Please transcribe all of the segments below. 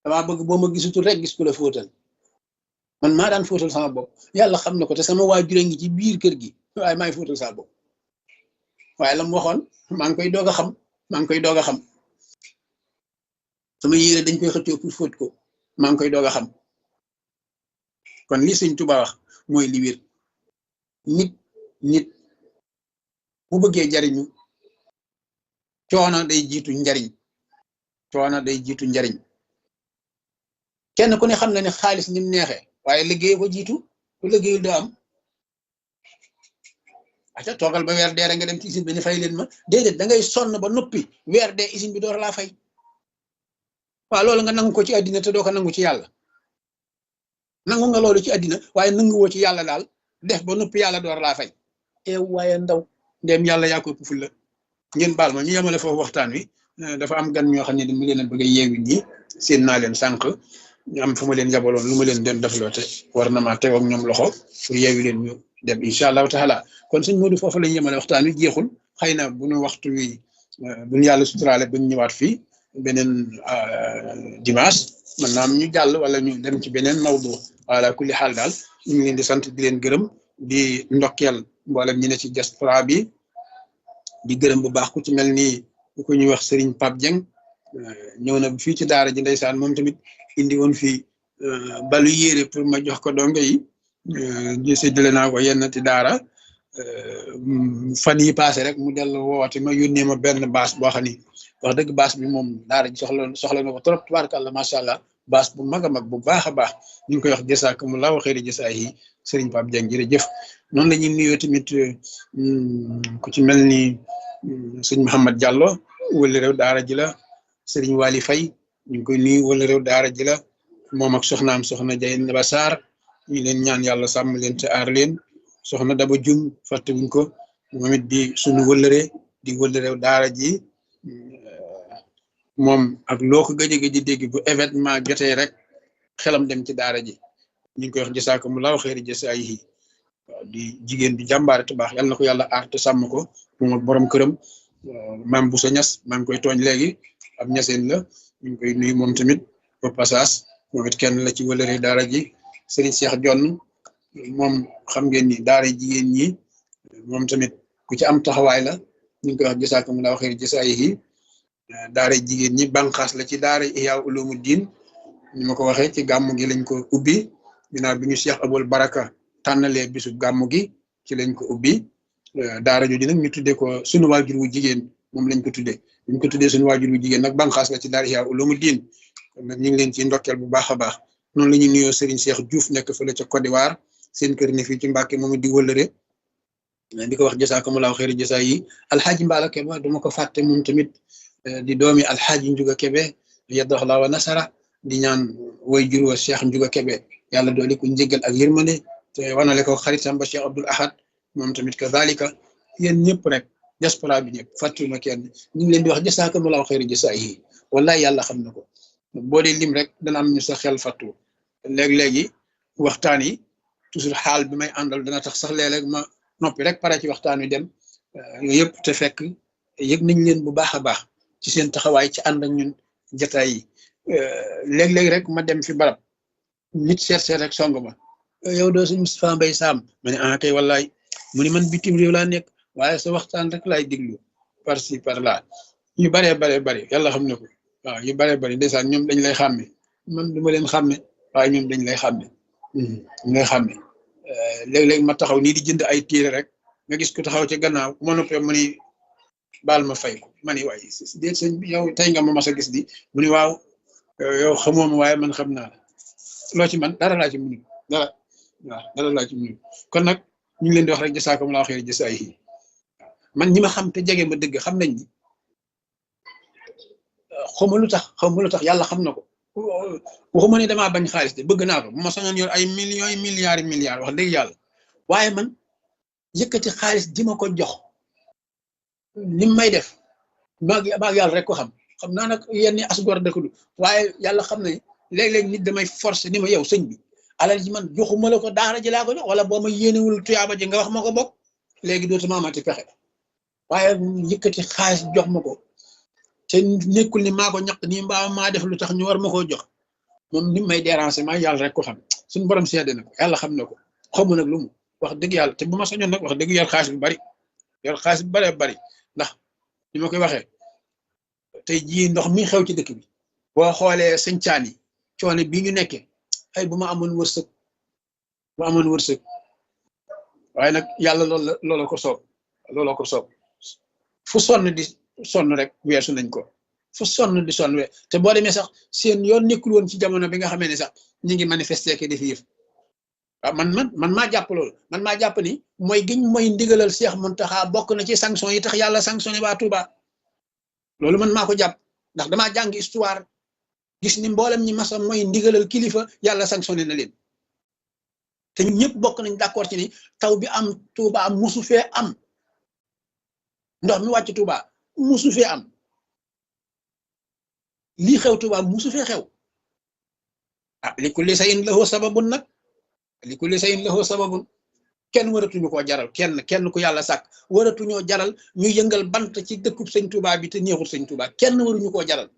damaa bëgg boo ma gisutul rek gis ku la fóotal man maa daan fóotal sama bopp yàlla xam na ko te sama waajur a ngi ci biir kër gi waaye maay fóotal sama bopp waaye la mu waxoon maa ngi koy doog a xam maa ngi koy doog a xam sama yére dañ koy xëccoo pour fóot ko maa ngi koy doog a xam kon li Sëñ Tuubaa wax mooy li wér nit bu bëggee jariñu coono day jiitu njariñ coono day jiitu njariñ kenn ku ne xam na ne xaalis ni mu neexee waaye liggéey ko jiitu ku liggéeyul doo am aca toogal ba weer dee nga dem ci usine bi ni fay leen ma déedéet da ngay sonn ba noppi weer dee usine bi door laa fay waaw loolu nga nangu ko ci àddina te doo ko nangu ci yàlla nangu nga loolu ci àddina waaye nanguwoo ci yàlla daal def ba noppi yàlla door laa fay waaye ndaw ndéem yàlla yaa ko ëpp ful la ngeen baal ma ñu yemale foofu waxtaan wi dafa am gan ñoo xam ne mu leen a bëgg a yeewi ñi seen naa leen sànq am fu ma leen yabaloon lu ma leen den defloo te war na maa teg ak ñoom loxo pour yeewi leen ñu dem incha allahu taala kon sëñ Modou foofu lañu yemale waxtaan wi jeexul xëy na bu ñu waxtu wi buñu yàlla suturaale buñ ñëwaat fii beneen dimanche mën naa am ñu jàll wala ñu dem ci beneen mawdu ala kulli xaal daal ñu ngi leen di sant di leen gërëm di ndokkeel mboolem ñi ne ci diaspora bi di gërëm bu baax ku ci mel ni ku ñuy wax Serigne Pape Dieng ñëw na fii ci daara ji ndeysaan moom tamit indi woon fii balu yére pour ma jox ko donge yi ñu séddale naa ko yenn ci daara fan yi passé rek mu dellu woote ma yónnee ma benn baas boo xam ni wax dëgg baas bi moom daara ji soxla na ko trop tubaarkàlla macha allah baas bu mag a mag bu baax a baax ñu ngi koy wax jazaakumullaahu xayri jazaahi Serigne Pape Dieng jërëjëf noonu la ñuy nuyoo tamit ku ci mel ni sëñ Mouhamed Diallo wala réew daara ji la Serigne Wali Faye ñu ngi koy nuyu wala réew daara ji la moom ak soxnaam soxna Dieng Ba Sarr ñu leen ñaan yàlla sàmm leen te aar leen soxna Daba Jum fàtte wuñ ko moom it di suñu wëllëre di wëllëreew daara ji moom ak loo ko gëj a dégg bu événement jotee rek xelam dem ci daara ji ñu ngi koy wax jazaakumullaahu xayri jazaa'ihi di jigéen bi jàmbaare te baax yàlla na ko yàlla aar te sàmm ko moom ak borom këram maam bu sa ñas maa ngi koy tooñ léegi ab ñaseen la ñu ngi koy nuyu moom tamit au passage moom it kenn la ci wëllëre daara ji Serigne Cheikh Jonn moom xam ngeen ni daara jigéen ñi moom tamit ku ci am taxawaay la ñu ngi koy wax jazaakumullaahu xayri jazaa'ihi daara jigéen ñi bànqaas la ci daara Ihya Ulumuddin ni ma ko waxee ci gàmmu gi lañ ko ubbi ginnaaw bi ñu Cheikh Abul Baraka tànnalee bisu gàmmu gi ci lañ ko ubbi daara jooju nag ñu tuddee ko sunu waajur wu jigéen moom lañ ko tuddee ñu ko tuddee sunu waajur wu jigéen nag bànqaas la ci daara Ihya Ulumuddin kon nag ñu ngi leen ci ndokkeel bu baax a baax noonu la ñuy nuyoo Serigne Cheikh Diouf nekk fële ca Côte d'Ivoire seen kër ne fii ci Mbàkke moom di wëllëre di ko wax jazaakumullaahu xayri jazaa'ihi alxaaji Mbaala Kebe duma ko fàtte moom tamit di doomi alxaaji Njuga Kebe yaddahu wa nasara di ñaan way jur wa Cheikh Njuga Kebe yàlla doole ko njëggal ak yërmande te wanale ko xaritam ba Cheikh Abdoul Ahad moom tamit kazalika yéen ñëpp rek diaspora bi ñëpp fàttuma kenn ñu ngi leen di wax jazaakumullaahu xayri jazaa'ihi wallahi yàlla xam na ko boo dee lim rek dana am ñu sa xel fàttu léeg-léegi waxtaan yi toujours xaal bi may àndal dana tax sax léeg-léeg ma noppi rek pare ci waxtaan wi dem yooyu yëpp te fekk yëg nañ leen bu baax a baax ci seen taxawaay ci ànd ak ñun jataay yi léeg-léeg rek ma dem fi barab nit seet rek song ma yow doo suñu Moustapha Mbaye Sam ma ne ah kay wallaay mu ni man bitim réew laa nekk waaye sa waxtaan rek laay déglu par ci par là yu baree bari yàlla xam ne ko waaw yu baree bari ndeysaan ñoom dañ lay xàmme man du ma leen xàmme waaye ñoom dañ lay xàmme ñu lay xàmme léeg-léeg ma taxaw nii di jënd ay téere rek nga gis ko taxaw ci gannaaw bu ma noppee mu ni baal ma fay ko ma ni waaye déet sëñ bi yow tey nga ma mas a gis di mu ni waaw yow xamoo ma waaye man xam naa la loo ci man dara laa ci mënul dara laa ci mënul kon nag ñu ngi leen di wax rek jazaakumullaahu xayri jazaa'ihi man ñi ma xam te jege ma dëgg xam nañ ni xaw ma lu tax yàlla xam na ko waxuma ne damaa bañ xaalis de bëgg naa ko bu ma soñoon yor ay millions milliards wax dëgg yàlla waaye man yëkkati xaalis di ma ko jox ni may def maag yàlla rek ko xam naa nag yenn asgor dëkk du waaye yàlla xam ne léeg-léeg nit damay forcer ni ma yow sëñ bi alal ji man joxuma la ko daara ji laa ko jox wala boo ma yéenewul tuyaaba ji nga wax ma ko bokk léegi dootuma amati pexe waaye yëkkati xaalis jox ma ko te nekkul ni maa ko ñaq nii mbaa maa def lu tax ñu war ma koo jox moom ni may déranger ma yàlla rek ko xam suñu borom seede na ko yàlla xam na ko xamu nag lu mu wax dëgg yàlla te bu ma sañoon nag wax dëgg yor xaalis bu bari yor xaalis bu baree bari ndax ni ma koy waxee tey jii ndox mi xew ci dëkk bi boo xoolee sëñ caan yi coono bii ñu nekkee ay bu ma amoon wërsëg bu amoon wërsëg waaye nag yàlla loolu ko soob looloo ko soob fu sonn di sonn rek weesu nañ ko fu sonn di sonn te boo demee sax seen yoon nekkul woon ci jamono bi nga xamee ne sax ñu ngi manifester ke def yëf waaw man maa jàpp loolu man maa jàpp ni mooy giñ mooy ndigalal Cheikh Mountakha bokk na ci sanction yi tax yàlla sanctionné waa Touba loolu man maa ko jàpp ndax damaa jàng histoire gis ni mboolem ñi masa mooy ndigalal kilifa yàlla sanctionné na leen te ñun ñëpp bokk nañ d'accord ci ni taw bi am Touba musu fee am ndox mi wàcc Touba musu fee am lii xew Touba musu fee xew ah li kulli shay'in lahu sababun nag li kulli shay'in lahu sababun kenn waratuñu koo jaral kenn ku yàlla sàkk waratuñoo jaral ñu yëngal bant ci dëkkub sëñ Touba bi te neexul sëñ Touba kenn waruñu koo jaral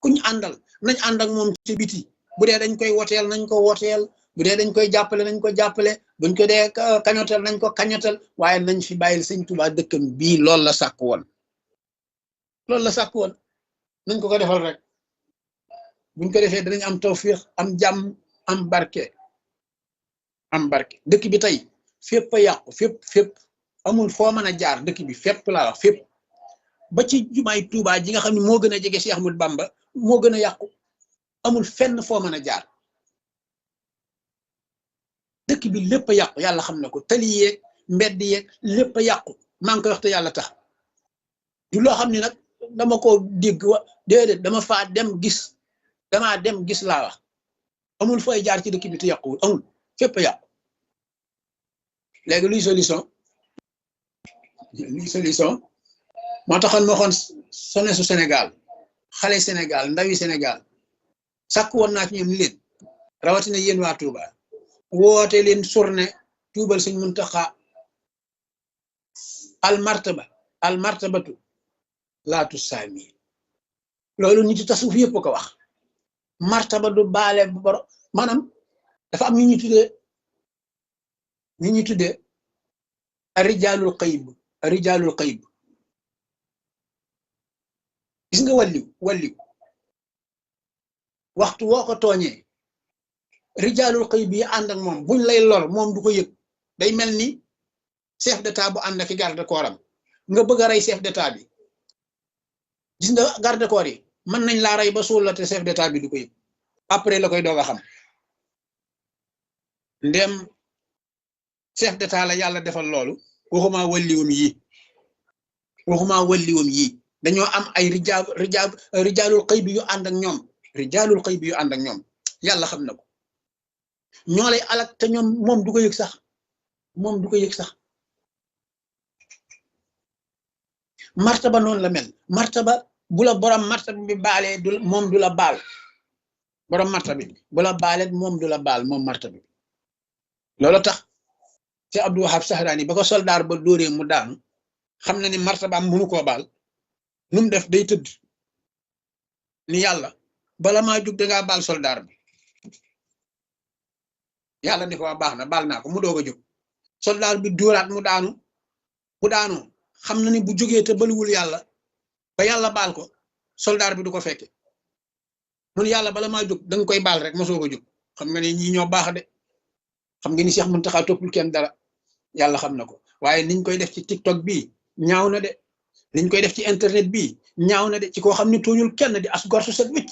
kuñ àndal nañ ànd ak moom ci biti bu dee dañ koy woteel nañ ko woteel bu dee dañ koy jàppale nañ ko jàppale buñ ko dee kañotal nañ ko kañotal waaye nañ fi bàyyil sëñ Touba dëkkam bii loolu la sàkk woon nañ ko defal rek buñ ko defee danañ am tawfiix am jàmm am barke dëkk bi tey fépp a yàqu fépp amul foo mën a jaar dëkk bi fépp laa wax fépp ba ci jumaay Touba ji nga xam ne moo gën a jege Cheikh Ahmadou Bamba moo gën a yàqu amul fenn foo mën a jaar dëkk bi lépp a yàqu yàlla xam na ko tali yeeg mbedd yeeg lépp a yàqu maa ngi koy wax te yàlla tax du loo xam ne nag dama ko dégg déedéet damaa dem gis laa wax amul fooy jaar ci dëkk bi te yàquwul amul fépp a yàqu léegi luy solution moo taxoon ma waxoon sonesu Sénégal xale Sénégal ndawi Sénégal sàkk woon naa ci ñoom ni leen rawatina yéen waa Touba woote leen journée tuubal Sëñ Muntaxa al martabatu laatu saami loolu nit yi tasawuf yëpp ko wax martaba du baale bu boro maanaam dafa am ñu ñu tuddee rijaalul xayb gis nga walliw waxtu woo ko tooñee rijaalul xayb yi ànd ak moom buñ lay lor moom du ko yëg day mel ni chef d'état bu ànd ak garde corps am nga bëgg a rey chef d'état bi gis nga garde corps yi mën nañ laa rey ba suul la te chef d'état bi du ko yëg après la koy doog a xam ndem chef d'état la yàlla defal loolu waxuma walliwam yi dañoo am ay rijaalul xayb yu ànd ak ñoom yàlla xam na ko ñoo lay alak te ñoom moom du ko yëg sax martaba noonu la mel martaba bu la borom martaba bi baalee moom du la baal borom martaba bi bu la baalee moom du la baal moom martaba bi loolu tax ci Abdou Wahab Sahraani ba ko soldaar ba dóoree mu daanu xam na ni martabaam mënu koo baal nu mu def day tëdd ni yàlla bala maa jug dangaa baal soldaar bi yàlla ni ko waa baax na baal naa ko mu doog a jóg soldaar bi dóoraat mu daanu xam na ni bu jógee te baluwul yàlla ba yàlla baal ko soldaar bi du ko fekke mun yàlla bala maa jóg danga koy baal rek ma soog a jóg xam nga ne ñii ñoo baax de xam nga ni Cheikh Mountakha toppul kenn dara yàlla xam na ko waaye niñ koy def ci TikTok bii ñaaw na de niñ koy def ci internet bii ñaaw na de ci koo xam ne tooñul kenn di as gor su set wicc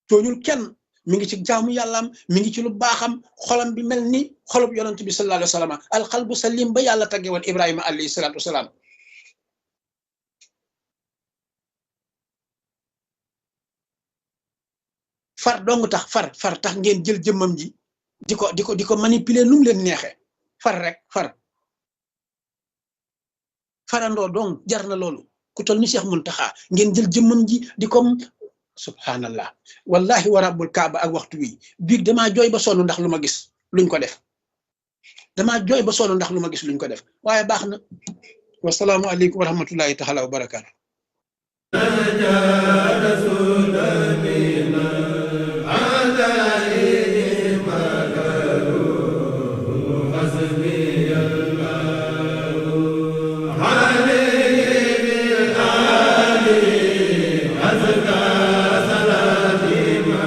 tooñul kenn mi ngi ci jaamu yàllaam mi ngi ci lu baaxam xolam bi mel ni xolub yonent bi sallallahu alayhi wa sallam alxalbu salim ba yàlla tagge woon Ibrahima alayhi salaatu wasalaam far dong tax far tax ngeen jël jëmmam ji di ko manipuler nu mu leen neexee far rek farandoo dong jar na loolu ku tol ni Cheikh Mountakha ngeen jël jëmmam ji di ko subhanallah wallahi wa rabbul kaaba ak waxtu wi biig damaa jooy ba sonn ndax lu ma gis luñ ko def waaye baax na wasalaamu aleykum wa rahmatullahi taala wa barakaatu salati ma